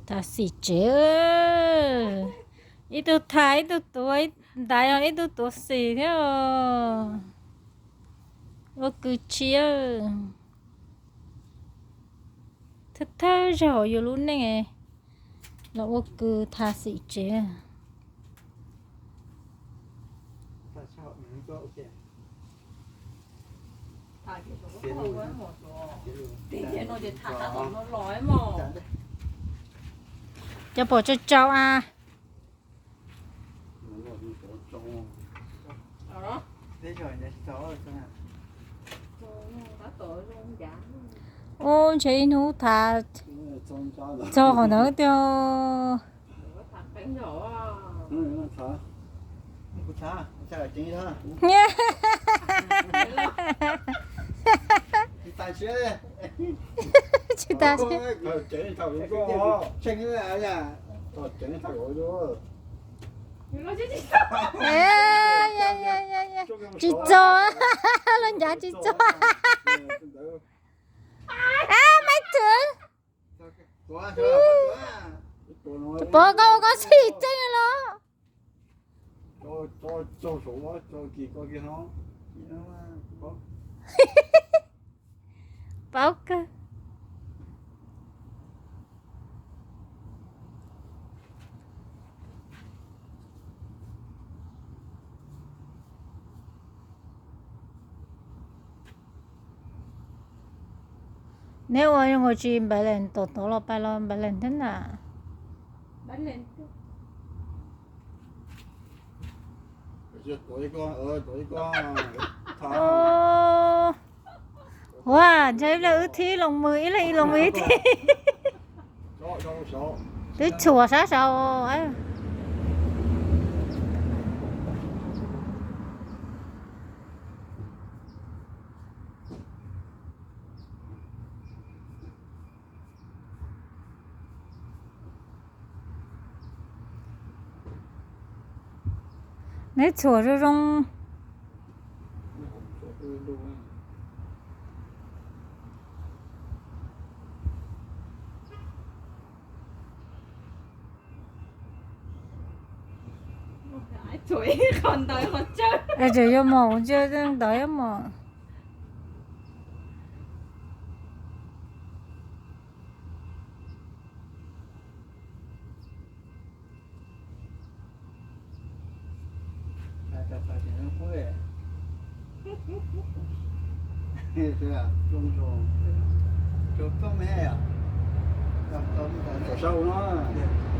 Thav xim tsev, ib tug thav ib tug tuav, ntaiv os, ib tug tuav xim thiab os. Ua kws tshiab, thawj thawj zaug hauv yus lub neej los ua kws thav xim tsev. Cov pom tsau tsau a. Ub, ntshe ib hnub thav txog qhov ntawd tiag. Tsis tas siab. Tsis txog, los ncav tsis txog. Maiv Thwm, pov koj ua koj xim tseeb los. Paub kawg. Neb ua zoo nkaus tsis npav lees tom tod los pais los npav lees thiab na. Ua, ntshe ib leeg wb thib los mus, ib leeg ib los mus ib thib. Twb tshuam sab saud. Neb tshuam zoo zoo. Tseem yuav mos, ntawd yuav mos. Sau no.